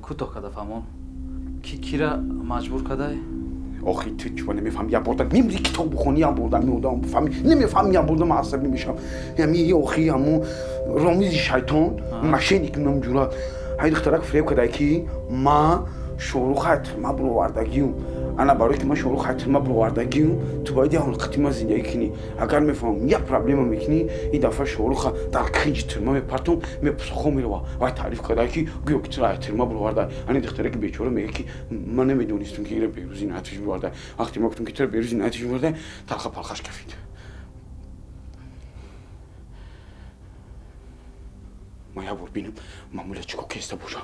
Кӯтоҳ када фаҳмон. Ки кира маҷбур кадай? Охи, ту чӯ намефаҳми, як борда мемри, китоб бихонӣ, як борда меодам бифаҳми. Намефаҳми, як борда ман асабӣ мешавам. Ами охи, ҳамо Ромизи шайтон, мошенник намҷура. Ҳай духтарак фиреб кадай, ки ма Шоруха тирма бировардагиюм. Ана барое ки ман Шоруха тирма бировардагиюм, ту бояд як ҳолқати ман зиндагӣ кунӣ. Агар мефаҳмам, як проблема мекунӣ, ин дафъа Шоруха дар кинҷи тирма мепартом, мепусахо мерава. Вай таъриф карда, ки гӯё ки тура тирма бироварда. Ани духтараки бечора мега, ки ман намедонистам, ки ира Берӯзи Иноятович бироварда. Вақте ма гуфтам, ки тура Берӯзи Иноятович бироварда, талха палхаш кафид. Ман як бор бинам, мамуля чӣ кор кеста бошам.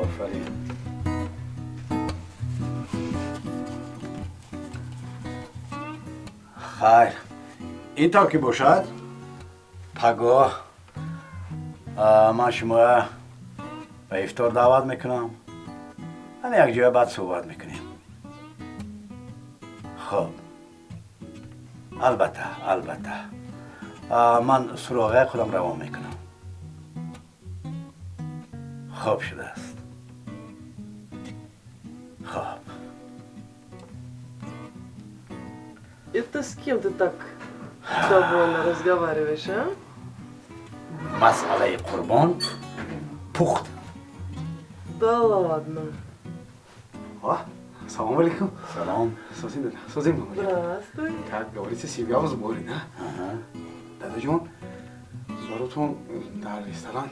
Офарин. Хайр, ин тавр ки бошад, пагоҳ ман шумо ба ифтор даъват мекунам. Ана якҷоя баъд суҳбат мекунем. Хуб, албатта, албатта, ман суроғаи худам равон мекунам. Хуб шудааст. Хуб. Это с кем ты так довольно разговариваешь, а? Масъалаи Қурбон пухт. Да ладно. О, салом алейкум. Салом. Созим, дада. Созим, мамуля. Здравствуй. Как говорится, семья в сборе, да? Ага. Дадаҷон, баротон дар ресторан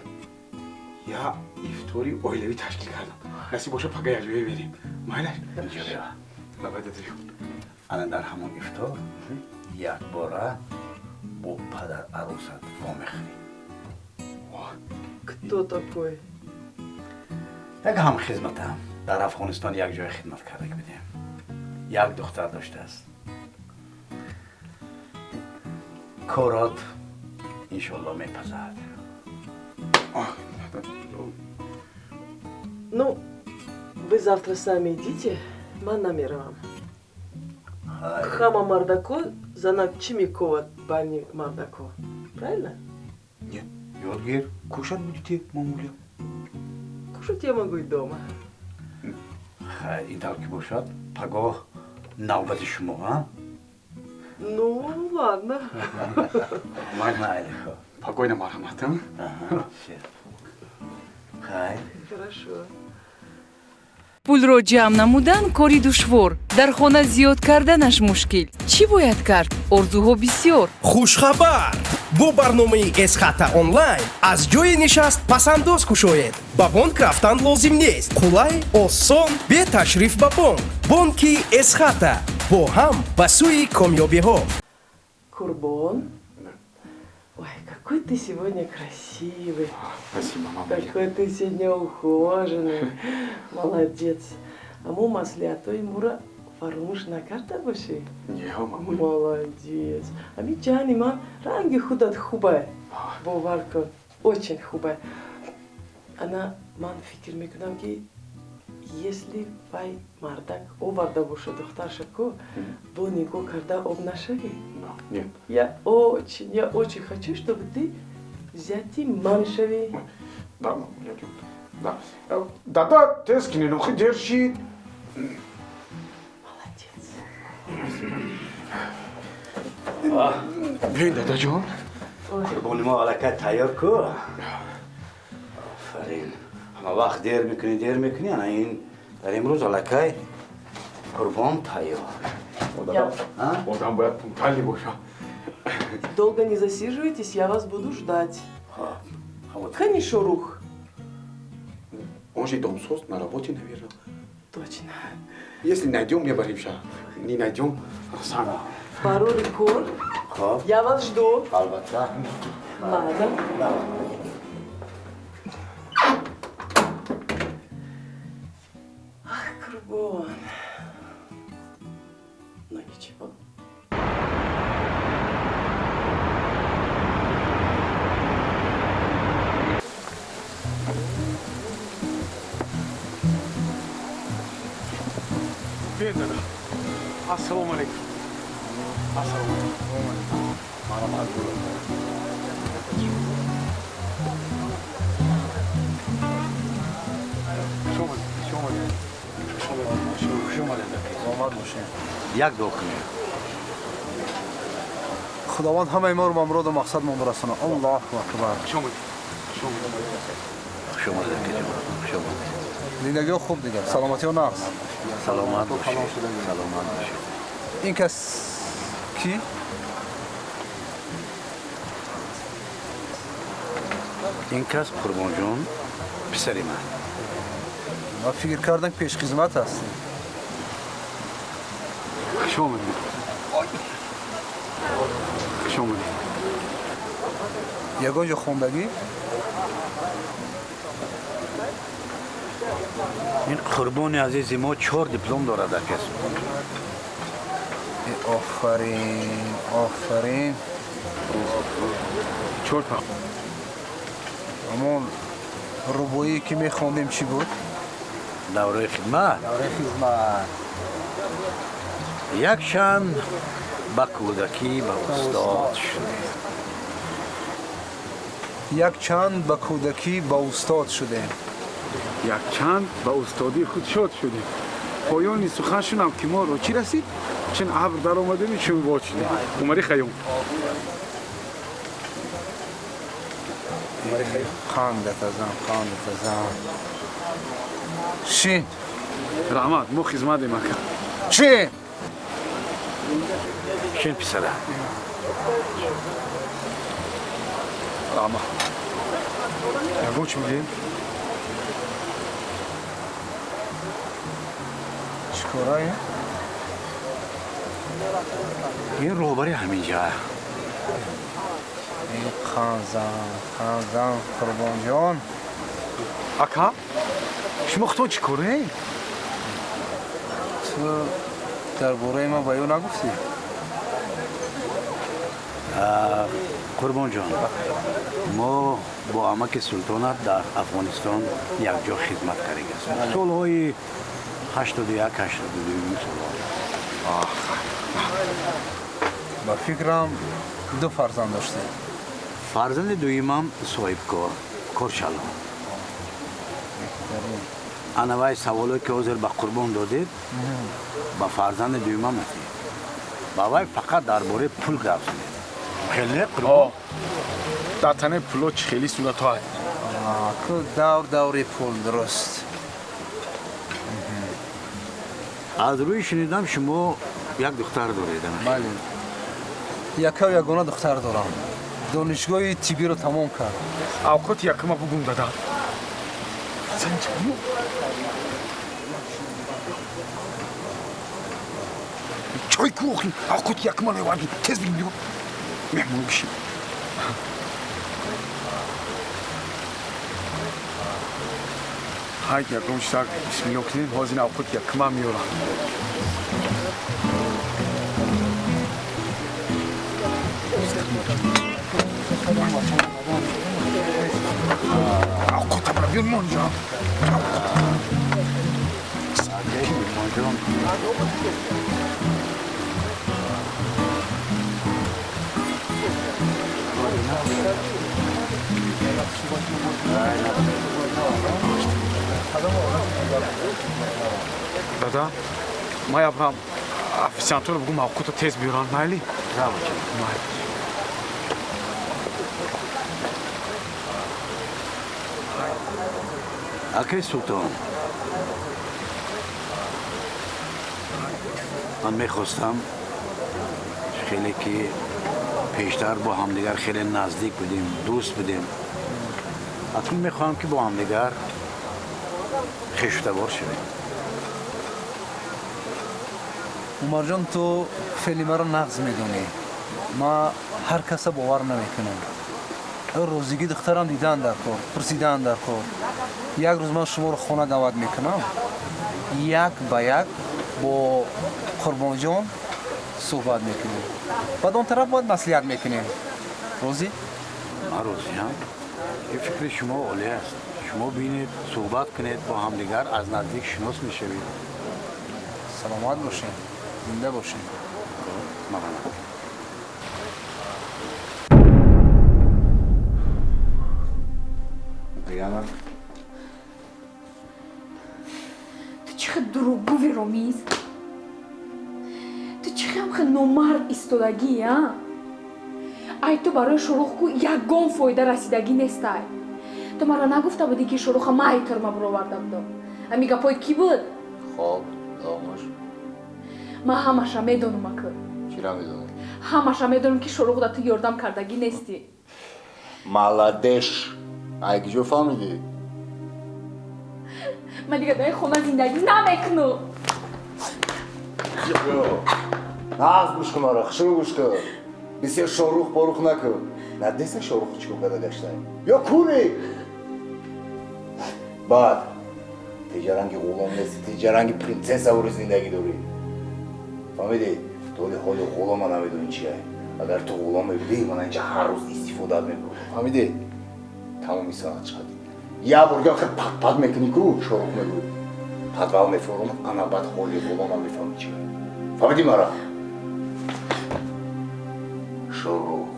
я ифтори оилавӣ ташкил кардам. Насиб боша, пага якҷоя берем. Майлаш? Инҷо. Давай, дадаҷон. Ана дар ҳамон ифтор якбора бо падар арӯсат вомехӯрӣ. Кто такой? Як ҳамхизматам. Дар Афғонистон як ҷой хидмат карда будем. Як духтар доштааст. Корот иншолло мепазад. Ну, вы завтра сами идите, ман намеравам. Ҳама мардако занак чӣ мековад байни мардако? Правильно? Нет. Ёдгир. Кушать будете, мамуля? Кушать я могу и дома. Хайр, ин тавр ки бошад, пагоҳ навбати шумо, а? Ну, ладно. Майли, хуб. Спокойно, марҳамат. Хайр. Хорошо. Пулро ҷамъ намудан кори душвор, дар хона зиёд карданаш мушкил. Чӣ бояд кард? Орзуҳо бисёр. Хушхабар! Бо барномаи Эсхата онлайн аз ҷои нишаст пасандоз кушоед. Ба бонк рафтан лозим нест. Қулай, осон, бе ташриф ба бонк. Бонки Эсхата, бо ҳам ба сӯи комёбиҳо. Курбон. Ой, какой ты сегодня красивый. Спасибо, мамуля. Какой ты сегодня ухоженный. Молодец. Аму маслиҳатои мура фаромӯш накарда бошӣ? Не, мамуля. Молодец. Ами ҷани ман ранги худат хубай. Бовар кун. Очень хубай. Ана ман фикр мекунам, ки если вай мардак оварда боша духтарша ку, бо нигоҳ карда об нашавӣ. Нет. Я очень хочу, чтобы ты зяти ман шавӣ. Да, мамуля, да. Дада, тез кинен, охи дер шид. Молодец. Биёин, дадаҷон. Қурбони мо аллакай тайёр ку. Офарин, ҳама вақт дер мекунӣ, дер мекунӣ. Ана ин дар имрӯз аллакай қурбон тайёр. Одам бояд пунктуальный боша. Долго не засиживайтесь, я вас буду ждать. Кани Шорух? Он же домсоз, на работе, наверное. Точно. Если найдем, мебаримша. Не найдем, сами. Барори кор. Хоб. Я вас жду. Албатта. Ладно. Ах, Курбон. Ну ничего. Биёин, дада. Ассалому алейкум. Ассалому алейкум. Марҳамат. Хуш омадед. Хуш омадед. Хуш омадед. Хуш омадед. Саломат бошед. Як дуо кунед. Худованд ҳамаи моро ба муроду мақсадмон бирасонад. Аллоҳу акбар. Хуш омадед. Хуш омадед. Хуш омадед, акаҷон, хуш омадед. Зиндагиҳо хуб дигар, саломатиҳо нағз? Саломат бошед, саломат бошед. Ин кас кӣ? Ин кас Қурбонҷон, писари ман. Ман фикр кардам, пешхизмат ҳастем. Хуш омадед. Хуш омадед. Ягон ҷо хондагӣ? Ин Қурбони азизи мо чор диплом дорад, акас. Офарин, офарин. Чорта. Ҳамон рубоие ки мехондем, чӣ буд? Давраи хидмат. Давраи хизмат. Якчанд ба кӯдакӣ ба устод шудем. Якчанд ба кӯдакӣ ба устод шудем. Якчанд ба устодии худ шод шудем. Поёни сухан шунам, ки моро чӣ расид, чун абр даромадем, чун бод шудем. Умари Хайём. Қандатазам, қандатазам. Шин. Раҳмат, мо хизматем, ака. Шин. Шин, писара. Раҳмат. Ягон чӣ мегӯем? Чӣ корае? Ин роҳбари ҳаминҷа. Қанзан, қанзан, Қурбонҷон. Ака, шумо худтон чӣ корае? Ту дар бораи ман ба ё нагуфтӣ? Қурбонҷон, мо бо амаки Султонат дар Афғонистон якҷо хизмат кардагастем, солҳои 81, 82-юм солҳо. Ба фикрам, ду фарзанд доштем. Фарзанди дуюмам соҳибкор, корчало. Ана вай саволое ки ҳозир ба Қурбон додед, ба фарзанди дуюмам надед. Ба вай фақат дар бораи пул гап задед. Хеле, Қурбон, дар танаи пуло чӣ хеле суратҳо. Ку давр даври пул, дуруст. Аз рӯи шунидам, шумо як духтар доред. Бале, якав ягона духтар дорам, донишгоҳи тиббиро тамом кард. Авқоти якума бугум, дада. Чой ку, охи авқоти якума леварди, тез бигим, меҳмон бишин. Ҳай, ягон чизак бисмилло кунем, ҳозир авқоти якума меёрам. Авқота бара биёр, монҷон. Монҷон. Дада, ма ябрам официантро бугум, авқота тез биёранд, майли? Майли. Акай Султон, ман мехостам, хеле ки пештар бо ҳамдигар хеле наздик будем, дӯст будем, акнун мехоҳам, ки бо ҳамдигар хештабор шавем. Умарҷон, ту феъли маро нағз медонӣ, ман ҳар каса бовар намекунам. Розигӣ духтарам дидан дар кор, пурсидан дар кор. Як рӯз ман шуморо хона даъват мекунам, як ба як бо Қурбонҷон суҳбат мекунем, баъд он тараф бояд маслиҳат мекунем. Розӣ? Ман розиам. Ин фикри шумо олӣ аст. Шумо бинед, суҳбат кунед бо ҳамдигар, аз наздик шинос мешавед. Саломат бошед, зинда бошед. Марҳамат. Яна. Ту чӣ хел дурӯғгӯви, Ромиз? Ту чӣ хел хел номард истодагӣ, а? Ай, ту барои Шоҳрухку ягон фоида расидагӣ нестай. Ту маро нагуфта будӣ, ки Шоҳруха ман ай тюрьма буроварда будам? Ами гапҳои кӣ буд? Хоб, давомаш. Ман ҳамаша медонам, ака. Чира медонӣ? Ҳамаша медонам, ки Шоҳрух да ту ёрдам кардагӣ нестӣ. Молодец! Ай киҷо фаҳмидӣ? Ман дига дар ин хона зиндагӣ намекунам. Нағз гӯш кун маро, хушрӯ гӯш кун. Бисёр Шоҳрух борух накун. Надеса Шоҳрух чӣ кор карда гаштае? Ё кури? Баъд теҷаранги ғулом нести, теҷаранги принсесса вори зиндагӣ дорӣ. Фаҳмидӣ? То ҳоли ҳоли ғулома намедонӣ чия. Агар ту ғулом мебудӣ, ман инҷа ҳар рӯз истифодаат мебурдам. Фаҳмидӣ? Тамоми соат чиқадӣ. Як бор гап пат-пат мекунӣ ку, Шоҳрух мегӯй. Подвал мефорум, ана баъд ҳоли ғулома мефаҳмӣ чия. Фаҳмидӣ мара? Шоҳрух.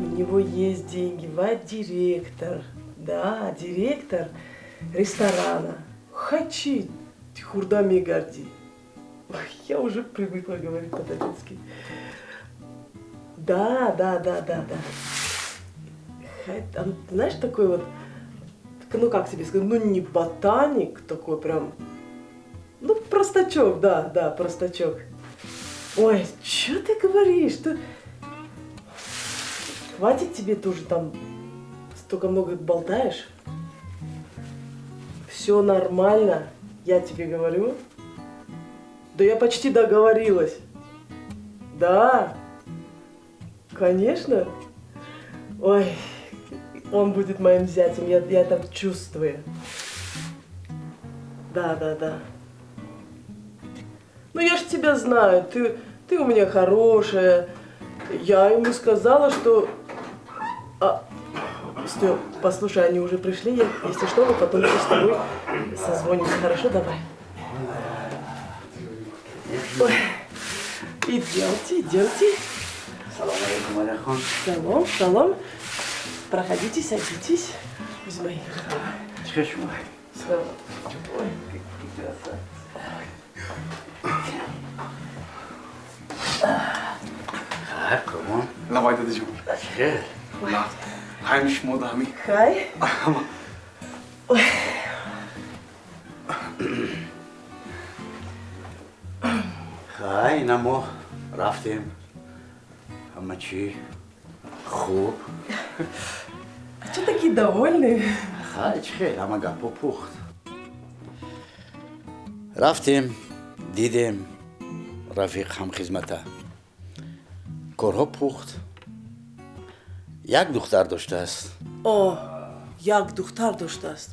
У него есть деньги, директор, да, директор ресторана. Хачи, хурда мегарди. Я уже привыкла говорить по-таджикски. Да, да, да, да, да. Там, знаешь, такой вот, ну как тебе сказать, ну не ботаник такой прям, ну простачок, да, да, простачок. Ой, чё ты говоришь? Ты... Хватит тебе тоже там, столько много болтаешь. Все нормально, я тебе говорю. Да я почти договорилась. Да, конечно. Ой, он будет моим зятем, я так чувствую. Да, да, да. Ну я ж тебя знаю, ты у меня хорошая. Я ему сказала, что... А, стой, послушай, они уже пришли, если что, мы потом еще с тобой созвонимся. Хорошо, давай. Ой, идемте, идемте. Салом алейкум, Марияхон. Салом, салом. Проходите, садитесь. Мои. Чӣ шумо? Салом. Ой, какие красавцы. Хай, қурбон. Лабай, дадаҷон. Чӣ? Хайм, шумо дами. Хай. Ой. Хай, ина мо рафтем. Ҳама чӣ хуб. А что такие довольные? Хай, чӣ хел, ҳама гапҳо пухт. Рафтем, дидем рафиқ ҳамхизмата. Корҳо пухт. Як духтар доштааст. О, як духтар доштааст.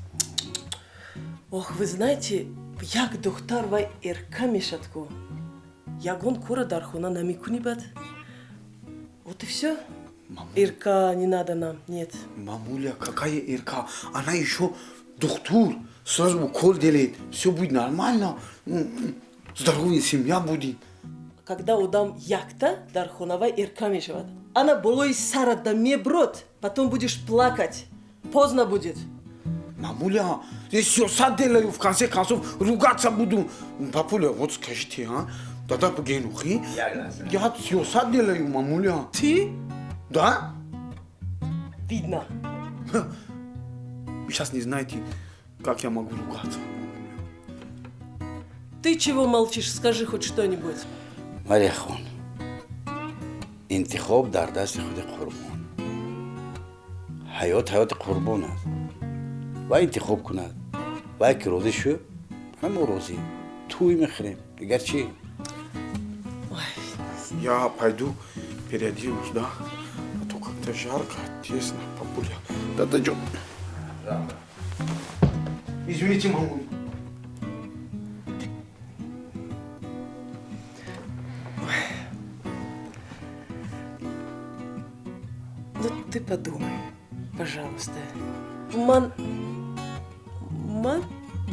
Ох, вы знаете, як духтар вай эрка мешад ку. Ягон кора дар хона намекунӣ бад. Вот и все. Ирка не надо нам, нет. Мамуля, какая Ирка? Она еще доктор. Сразу укол делает. Все будет нормально. Здоровая семья будет. Когда одам якта дар хона вай эрка мешавад. Ана болои сарат да меброд, потом будешь плакать. Поздно будет. Мамуля, здесь все сад делаю, в конце концов ругаться буду. Папуля, вот скажите, а? Дада Бгенухи? Я все сад делаю, мамуля. Ты? Да? Видно. Вы сейчас не знаете, как я могу ругаться. Ты чего молчишь? Скажи хоть что-нибудь. Марияхон, интихоб дар дасти худи Қурбон. Ҳаёт ҳаёти Қурбон аст. Вай интихоб кунад. Вай ки розӣ шуд, ҳама розӣ. Тӯй мехӯрем. Дигар чӣ? Я пойду переоденусь, да? А то как-то жарко, тесно, папуля. Дадаҷон. Извините, мамуль. Ну ты подумай, пожалуйста. Ман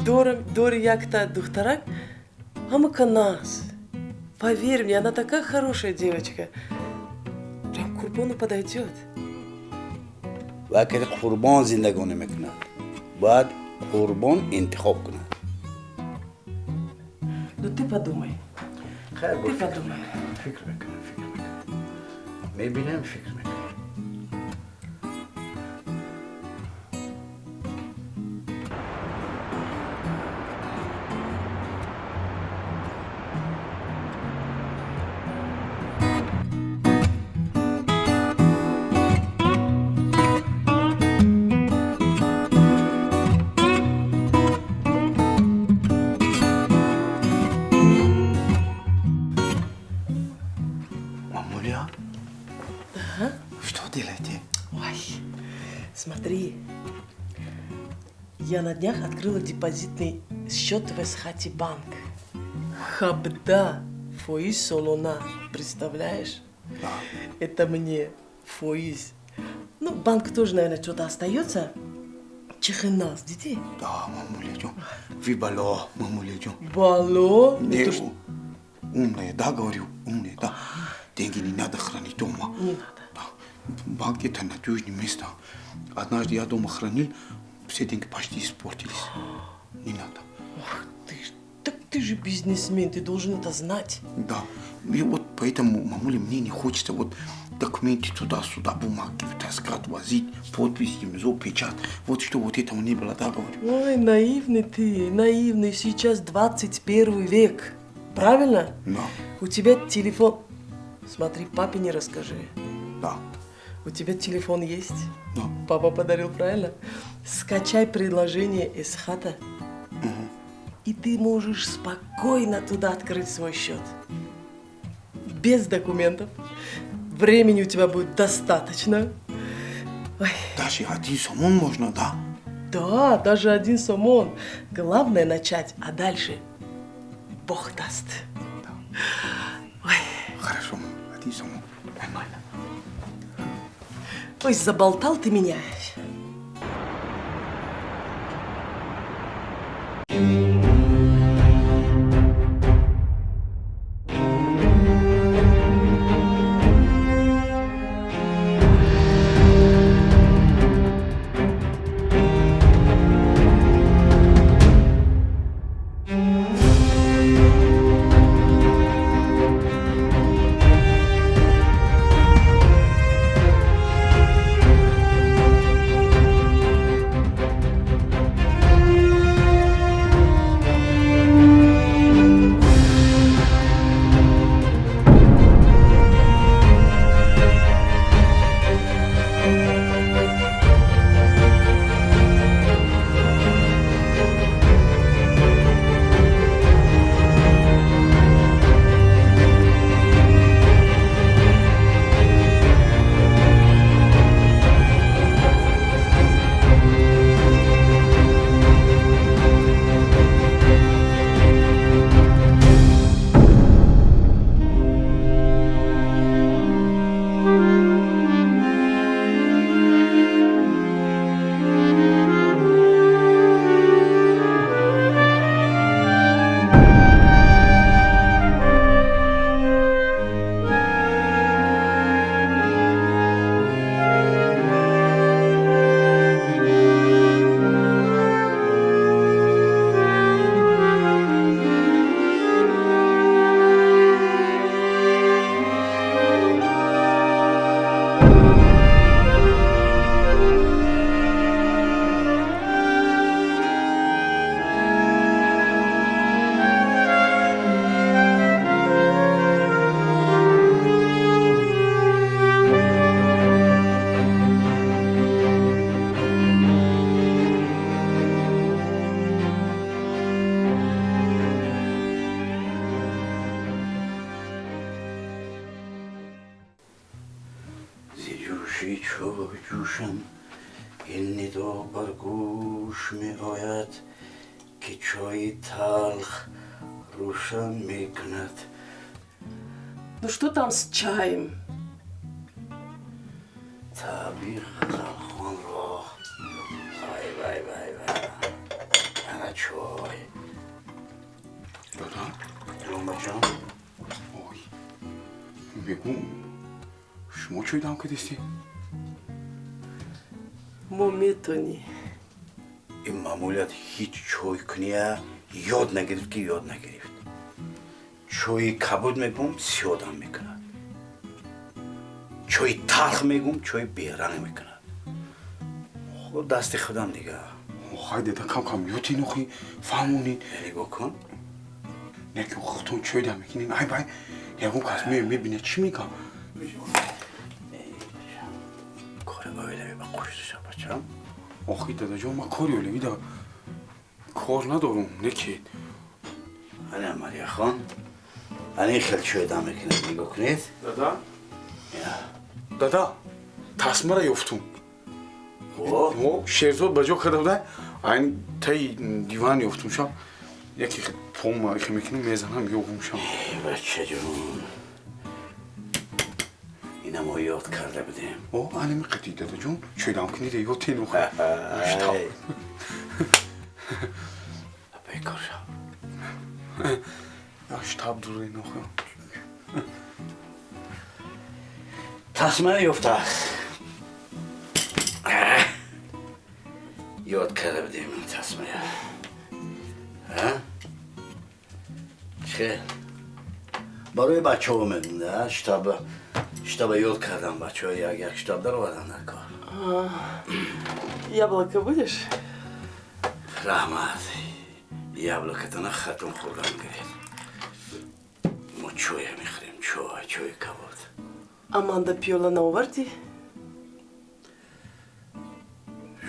дорам, дори якта духтарак, ҳамака нас. Поверь мне, она такая хорошая девочка. Прям Курбону подойдет. Вай ки Қурбон зиндагонӣ мекунад. Бояд Қурбон интихоб кунад. Ну ты подумай. Хайр, Ты подумай. Фикр мекунам, фикр мекунам. Мебинам, фикр мекунам. Мамуля, что делаете? Ой, смотри. Я на днях открыла депозитный счет в Эсхати банк. 17 фоиз солона, представляешь? Да. Это мне фоиз. Ну, банк тоже, наверное, что-то остается. Чихинас, детей. Да, мамуля, ҷон. Вы бало, мамуля, ҷон. Бало? Не, Это ж умная, да, говорю, умная, да. Деньги не надо хранить дома. Не надо. Да. Банк это надежное место. Однажды я дома хранил, все деньги почти испортились. Не надо. Ох ты ж, так ты же бизнесмен, ты должен это знать. Да. И вот поэтому, мамуля, мне не хочется вот документы туда-сюда, бумаги таскать, возить, подпись, имзо, печать. Вот что вот этого не было, да, говорю. Ой, наивный ты, наивный. Сейчас 21 век. Правильно? Да. У тебя телефон... Смотри, папе не расскажи. Да. У тебя телефон есть? Да. Папа подарил, правильно? Скачай приложение Эсхата. И ты можешь спокойно туда открыть свой счет. Без документов. Времени у тебя будет достаточно. Ой. Даже один сомон можно, да? Да, даже один сомон. Главное начать, а дальше Бог даст. Да. Ой. Хорошо, один сомон. Нормально. Ой, заболтал ты меня. Ҷӯши чой ҷӯшам, ин нидо бар гӯш меояд, ки чои талх рӯшан мекунад. Ну что там с чаем? Таби ғазалхонро. Вай, вай, вай, вай. Ана чой. Дада? Ромаҷон? Ой, мегум, шумо чой дам кардистӣ? Мо метонӣ. Ин маъмулият ҳеҷ чойкуния ёд нагирифт, ки ёд нагирифт. Чои кабуд мегум, сиёдам мекунад. Чои талх мегум, чои беранг мекунад. Хуб, дасти худам дига. Хай, дада, кам кам ёти нохи фаҳмонед. Нигоҳ кун. Не ки худтон чой дам мекунед. Ай бай, ягон кас мебинад, чӣ мегам? Кори оилавӣ ба қушиша, бачам. Охи, дадаҷон, ман кори оилавӣ да кор надорум, не ки. Ана Марияхон, ана ин хел чой дам мекунад, нигоҳ кунед. Дада? Дада, тасмара ёфтум. О, Шерзод ба ҷо карда буда, айн таи диван ёфтум шаб. Яке пома ихе мекунам, мезанам, ёгум шаб. Бачаҷон, ина мо ёд карда будем. О, ана миқати, дадаҷон, чой дам кунед, ёд тен охи. Бекор шав. Штаб дурен охи. Тасма ёфтааст. Ёд карда будем ин тасмая. Чӣ? Барои бачаҳо мегум, да? Штаба ёд кардам, бачаҳо як як штаб даровардан дар кор. Яблоко будешь? Раҳмат. Яблокотона хатм хӯрдан гиред. Мо чоя мехӯрем, чой, чои кабуд. Аманда пиёла наовардӣ?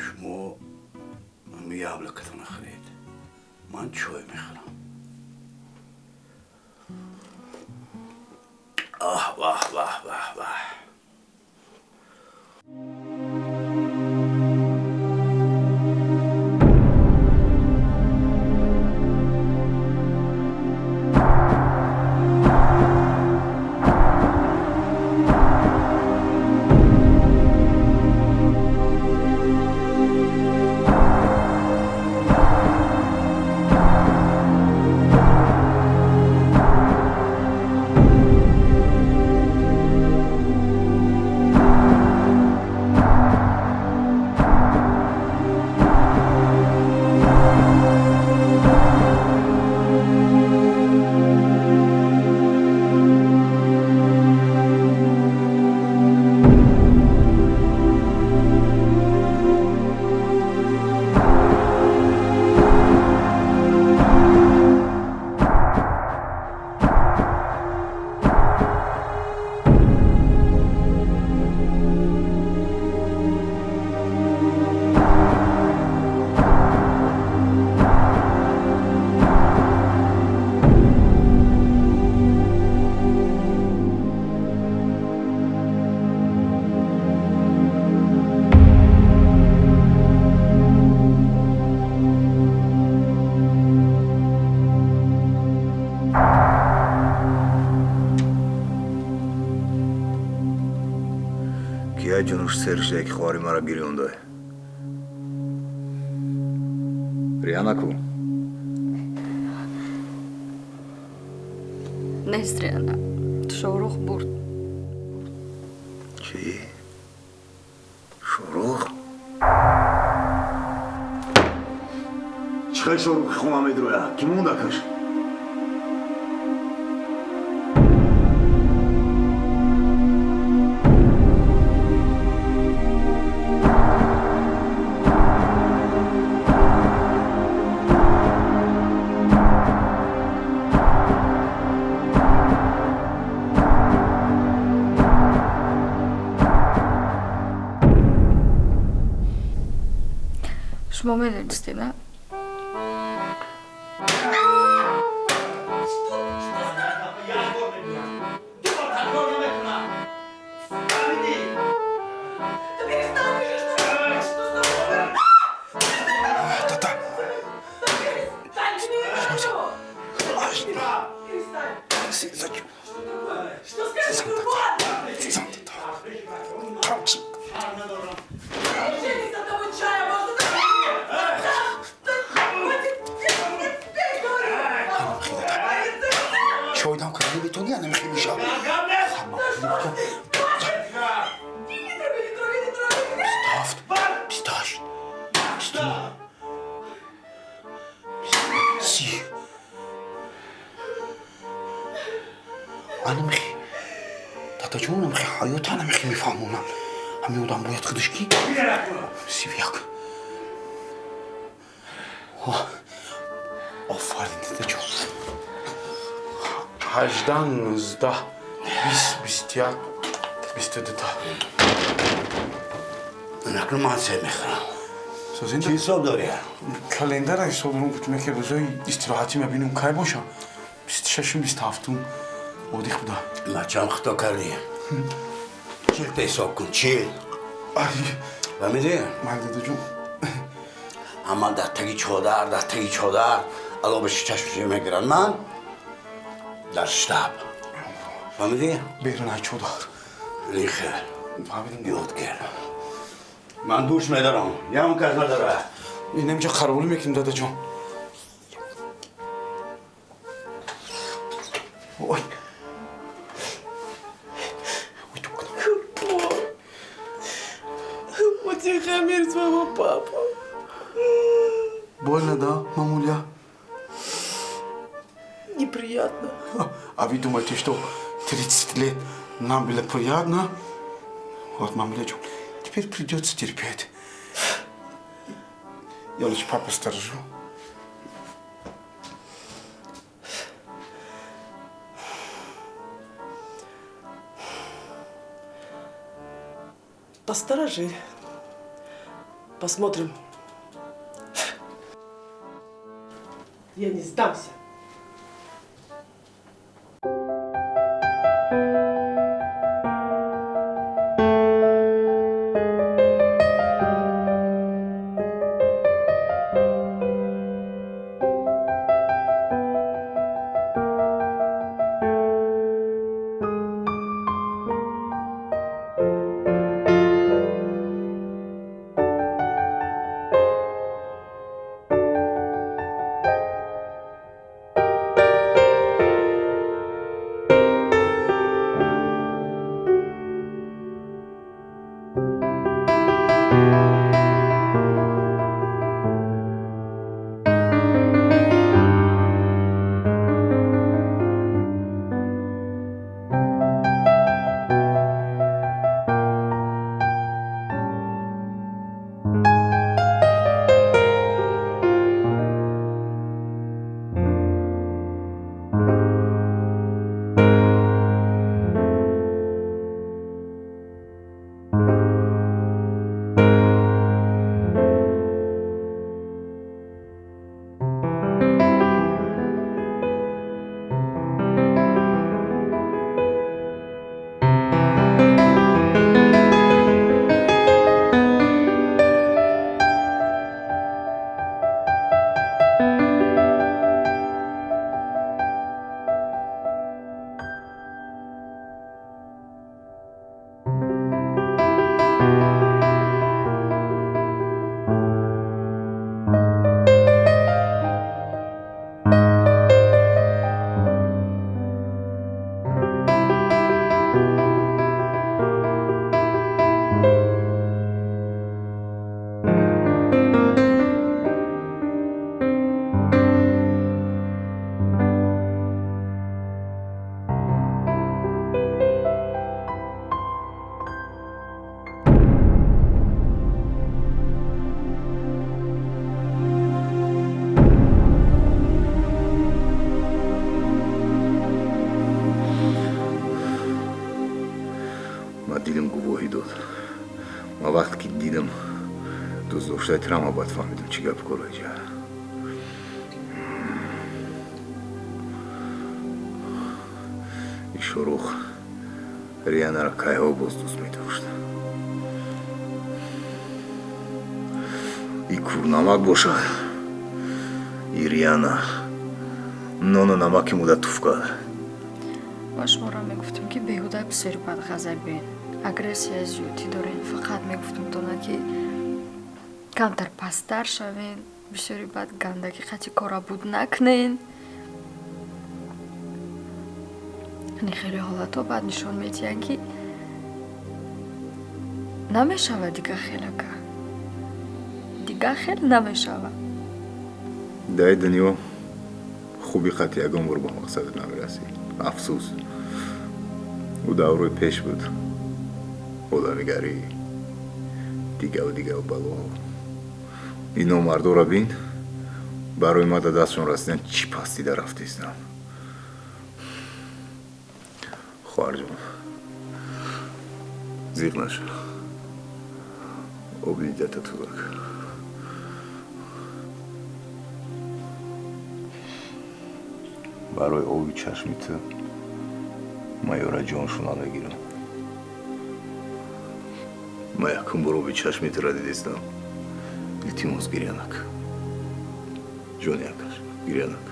Шумо яблокотона хӯред, ман чой мехӯрам. Аҳ, ваҳ, ваҳ, ваҳ, ваҳ. Кия ҷунуш сер шуда, ки хоҳари маро гирёнда? Риана ку? Нест Риана. Шоҳрух бурд. Чӣ? Шоҳрух? Чӣ хел Шоҳрухи хона медроя? Кӣ мондакаш? Шумо медонистед, на? 27, 28, 29, 30. Анамхи дадаҷон, амхи ҳаёт, анамхи мефаҳмонам. Ҳамин одам бояд худаш ки 31. Офарин, дадаҷон. 18, 19, 20, 21, 22 та. Накун, ман се мехӯрам. Чӣ ҳисоб дорӣ? Календара ҳисоб дорам, гуфтам, ки рӯзои истироҳатӣ мебинам кай бошам. 26-ум, 27-ум одих буда. Бачам, хато кардӣ. 40 та ҳисоб кун, 40. Фаҳмидӣ? Ман, дадаҷон. Ҳама дар таги чодар, дар таги чодар алобаши чашмши мегиранд, ман дар штаб. Фаҳмидӣ? Берун ай чодар. Лихе. Ёд гир. Ман душ медарам, ягон кас надора. Инамҷа қаровулӣ мекунем, дадаҷон. Ой. Утихомир своего папу. Больно, да, мамуля? Неприятно. А вы думаете, что 30 лет нам было приятно? Вот, мамуля, теперь придется терпеть. Я лучше папу сторожу. Посторожи. Посмотрим. Я не сдамся. Дилам гувоҳӣ дод. Ман вақте ки дидам дӯстдоштаи Трама, баъд фаҳмидам, чӣ гап короҷа. И Шорух Рианара кайҳо боз дӯст медошт. И курнамак бошад, и Риана нону намаки муда туф кард. Ва шуморо мегуфтем, ки беҳуда бисёри бадғазабен, агрессияи зиёдӣ дорем. Фақат мегуфтем тона, ки камтар пасттар шавен, бисёри бад гандагӣ қати кора буд накунен. Яъне хеле ҳолатҳо баъд нишон медиҳанд, ки Намешава дига хел, ака. Дига хел намешава. Дар дунё хуби қати ягон бор ба мақсадат намерасӣ. Афсӯс. Ӯ даврои пеш буд. Одамигарӣ, дигаву дигаву балоҳо. Ино мардоро бин, барои ма да дастшон расидан чӣ пастида рафтистам. Хоҳарҷон, зиқ наша. Оби дидата тузак. Барои оби чашми ту ман ёра ҷоншона мегирам. Ман якум бор оби чашми тура дидистам. Илтимос, гиря нак. Ҷони акаш, гиря нак.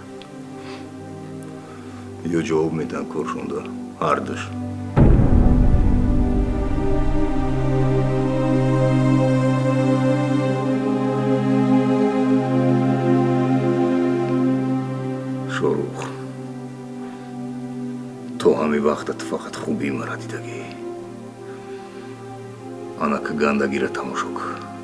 Ё ҷавоб медиҳам коршонда, ҳардуш. Шорух, то ҳамин вақта ту фақат хубии мара дидагӣ. Анака гандагиро тамошо кун.